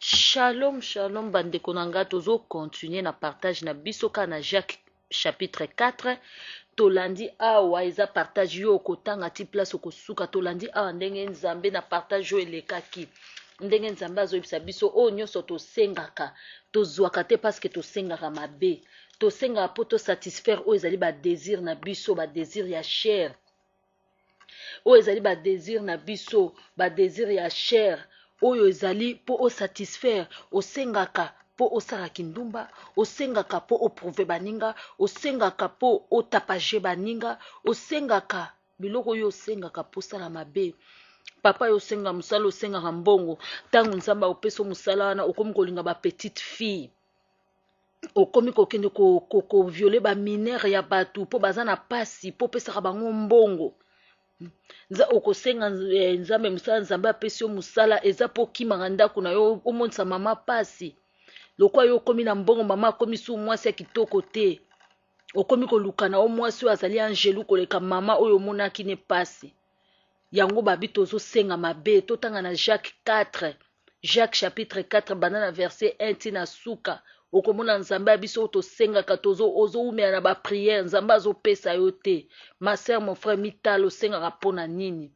Shalom shalom ba ndeko na nga tozo continuer na partage na biso kaka na Jacques chapitre 4 tolandi awa eza partage yo okotanga ti place okosuka tolandi awa ndenge Nzambe na partage oyo elekaki ndenge Nzambe azoyebisa biso oyo nyonso tosengaka tozwaka te parce que tosengaka mabe tosengaka mpo tosatisfaire oyo ezali ba désir na biso ba désir ya chair oyo ezali ba desir na biso ba desir ya chair oyo ezali mpo osatisfaire osengaka mpo osala kindumba osengaka mpo oprouve baninga osengaka mpo otapage baninga osengaka biloko oyo osengaka mpo osala mabe papa yo osenga mosala osengaka mbongo ntango nzambe akopesa mosala wana okomi kolinga ba petite fille okomi kokende koviole ko, ko ba mineur ya bato mpo baza na pasi mpo opesaka bango mbongo okosenga eh, nzambe mosala nzambe apesi yo mosala eza mpo okimaka ndako na yo omonisa mama pasi lokola yo okomi na mbongo mama akomi su mwasi ya kitoko te okomi koluka na yo mwasi oyo azali angelu koleka mama oyo omonaki ne pasi yango babi tozosenga mabe totanga na jacques 4 Jacques chapitre 4 banda na verset 1 ti na suka okomona nzambe ya biso oyo tosengaka tozo ozowumela na ba prière nzambe azopesa yo te ma sœur mon frère mitala osengaka mpo na nini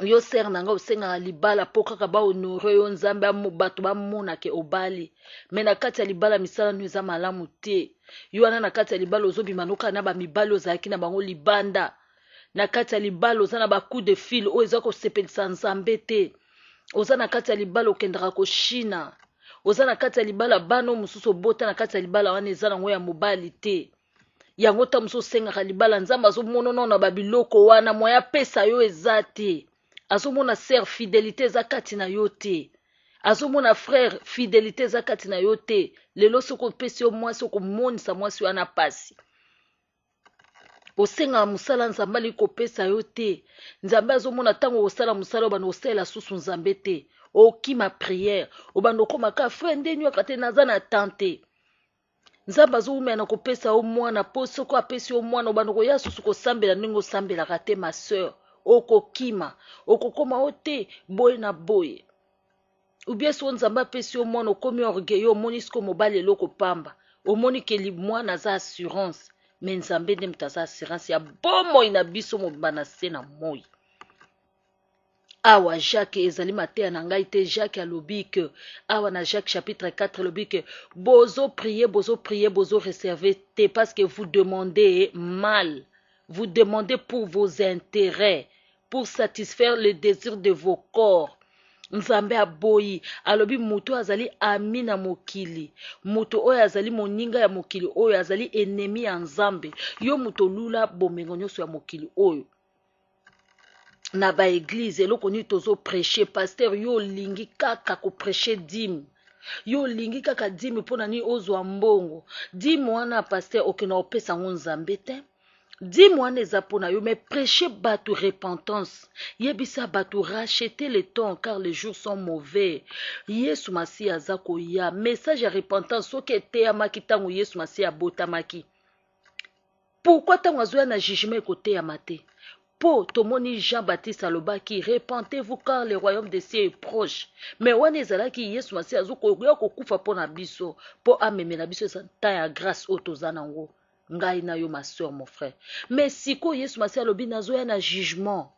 yo sœur na ngai osengaka libala mpo kaka ba honore yo nzambe bato bamonake obali me na kati ya libala misala no eza malamu te yo wana na kati ya libala ozobima noka na bamibali ozalaki na bango libanda na kati ya libala oza na ba coup de fil oyo eza kosepelisa nzambe te oza na kati ya libala okendaka koshina oza na kati ya libala bana oyo mosusu obota na kati ya libala wana eza nango ya mobali te yango ntango mosusu osengaka libala nzambe azomonona na babiloko wana moya apesa yo eza te azomona sœur fidelité eza kati na yo te azomona frère fidelité eza kati na yo te lelo soki opesi yo mwasi okomonisa mwasi wana pasi osengaka mosala nzambe alingi kopesa yo te nzambe azomona ntango okosala mosala obanda kosalela susu nzambe te okima priere obanda okoma kaka frere nde nyoka te naza na temps te nzambe azowumela na kopesa yo mwana mpo soki apesi yo mwana obanda koya susu kosambela ndenge osambelaka te ma sœur okokima okokoma o te boye na boye ou bien soki nzambe apesi yo mwana okomi orgueilleux omoni siko mobali eloko pamba omoni ke mwana aza assurance me nzambe nde moto aza assurance ya bomoi na biso mobimba na se na moi awa jacques ezali mateya na ngai te jacques alobi ke awa na jacques chapitre 4 alobi ke bozo prier bozo prier bozo reserve te parce que vous demandez mal vous demandez pour vos intérêts pour satisfaire le désir de vos corps nzambe aboyi alobi moto oyo azali ami na mokili moto oyo azali moninga ya mokili oyo azali enemi ya nzambe yo moto olula bomengo nyonso ya mokili oyo na baeglize eloko nini tozopreche paster yo olingi kaka kopreche dime yo olingi kaka dime mpo na nini ozwa mbongo dime wana paster okenda kopesa yango nzambe te Dime wana eza pona yo mais preche batu repentance yebisa batu racheter le temps car les jours sont mauvais yesu masiya aza koya message ya repentance soki eteyamaki ntango yesu masiya abotamaki pourquoi ntango azoya na jugement ekoteyama te mpo tomoni jean baptiste alobaki repentez-vous car le royaume des cieux est proche mais wana ezalaki yesu masiya azokoya kokufa mpo na biso mpo amemela biso eza temps ya grâce oyo toza nango ngai na yo ma soeur mon frère mais sikoyo yesu masiya alobi nazoya na jugement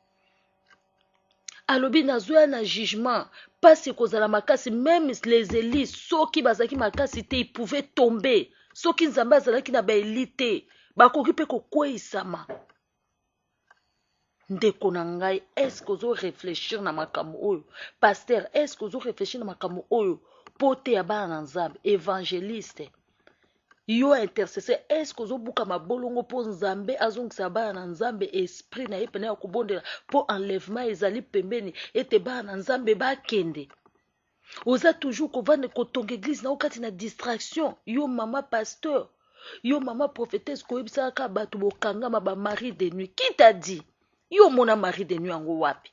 alobi nazoya na jugement mpasi ekozala makasi meme les elis soki bazalaki makasi te ils pouvaient tomber soki nzambe azalaki na baeli te bakoki mpe kokweisama ndeko na ngai eske ozo réfléchir na makambo oyo pasteur eske ozo réfléchir na makambo oyo mpo te ya bana na nzambe évangéliste yo intercesseur eske ozobuka mabolongo mpo nzambe azongisa bana na nzambe esprit na ye pene ya kobondela mpo enlèvement ezali pembeni ete bana na nzambe bakende oza toujours kovanda kotonga eglise na yo kati na distraction yo mama pasteur yo mama prophétesse koyebisaka kaka bato bokangama ba mari de nuit qui t'a dit yo omona mari de nuit yango wapi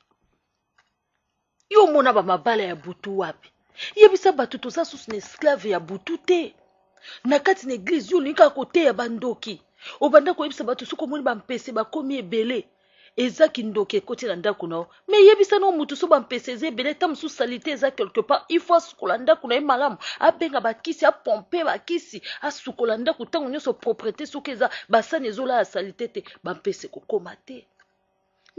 yo omona bamabala ya butu wapi yebisa bato toza susu na esclave ya butu te na kati na eglise yo olingi kaka koteya bandoki obanda koyebisa bato soki omoni bampese bakomi ebele. Eza kindoki ekoti na ndako na yo. Mais yebisa no mutu so bampese eza ebele, ta mosusu salite eza quelque part, il faut asukola ndako na ye malamu, abenga bakisi, apompe bakisi, asukola ndako ntango nyonso, propreté. Soki eza basani ezolala salite te, bampese ekokoma te.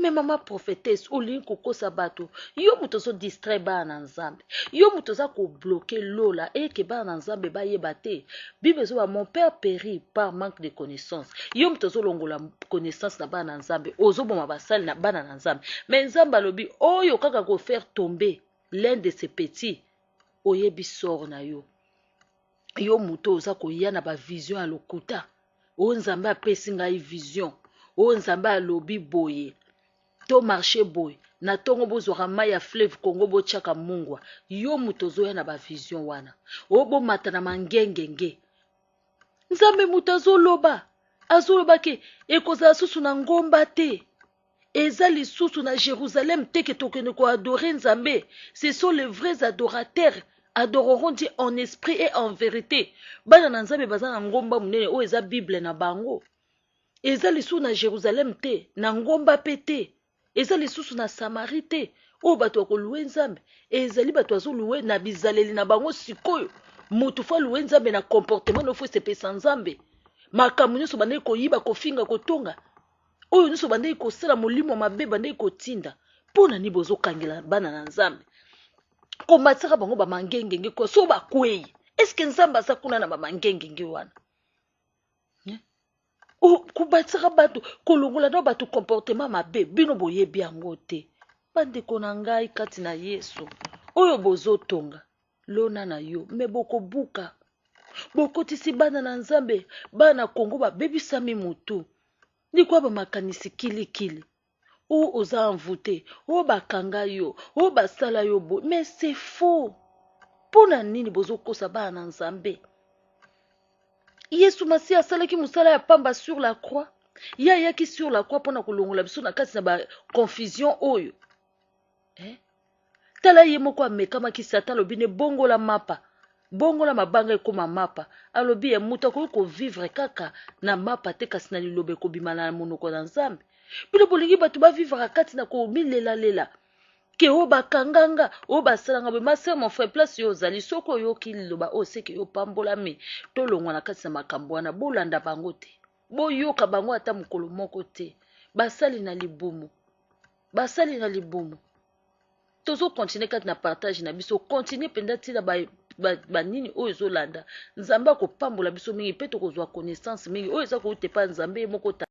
Mais mama prophétesse, olingi kokosa bato. Yo moto ozodistraire bana na Nzambe, yo moto oza kobloquer lola eke bana na Nzambe bayeba te. Bible ezoba: "Mon peuple périt par manque de connaissance." Yo moto ozolongola connaissance na bana na Nzambe, ozoboma basali na bana na Nzambe. Mais Nzambe alobi oyo kaka kofaire tomber l'un de ces petits, oyebi sort na yo. Yo moto oza koya na bavision ya lokuta oyo Nzambe apesi ngai vision, oyo Nzambe alobi boye, to marché boye na ntongo, bozwaka mai ya fleuve Congo, botiaka mungwa. Yo moto ozoya na bavision wana oyo, bomata na mangengenge. Nzambe moto azoloba, azoloba ke ekozala susu na ngomba te, eza lisusu na Jérusalem te ke tokende koadorer Nzambe. Ce sont les vrais adorateurs adoreront Dieu en esprit et en vérité. Bana na Nzambe baza na ngomba monene oyo eza Bible na bango. Eza lisusu na Jérusalem te, na ngomba mpe te, eza lisusu na Samarie te. Oyo bato bakolouer Nzambe ezali bato bazolouer na bizaleli na bango. Sikoyo moto faut alouer Nzambe na comportement no, faut esepesa Nzambe. Makambo nyonso bandeki koyiba, kofinga, kotonga, oyo nyonso bandeki kosala, molimo mabe bandeki kotinda. Mpo na nini bozokangela bana na Nzambe, komatisaka bango bamangengenge? Kwa so bakwei, eske Nzambe aza kuna na bamangengenge wana? Kobatisaka bato, kolongola na bato comportement mabe, bino boyebi yango te. Bandeko na ngai kati na Yesu, oyo bozotonga lona na yo, mais bokobuka. Bokotisi bana na Nzambe, bana Kongo babebisami motu likwa bamakanisi kilikili. Oyo oza envoûté, oyo bakanga yo, oyo basala yo boye, mais c'est faux. Mpo na nini bozokosa bana na Nzambe? Yesu Masiya asalaki mosala ya pamba sur la croix. Ye ayaki sur la croix mpona kolongola biso na kati na baconfusion oyo, eh? Tala, ye moko amekamaki. Satan alobi ne: "Bongola mapa, bongola mabanga ekóma mapa." Alobi ye moto akoki kovivre kaka na mapa te, kasi na liloba ekobima na monoko na Nzambe. Bino bolingi bato bavivre kati na komilelalela ke oyo bakanganga, oyo basalanga boye. Ma sœur, mon frère, place oyo ozali, soki oyoki liloba oyo, seke yo pambolami. Tolongwa na kati na makambo wana. Bolanda bango te, boyoka bango ata mokolo moko te. Basali na libumu, basali na libumu. Tozocontinuer kati na partage na biso, continue mpenza ntina banini oyo ezolanda. Nzambe akopambola biso mingi mpe tokozwa connaissance mingi oyo eza kouta epa Nzambe ye moko.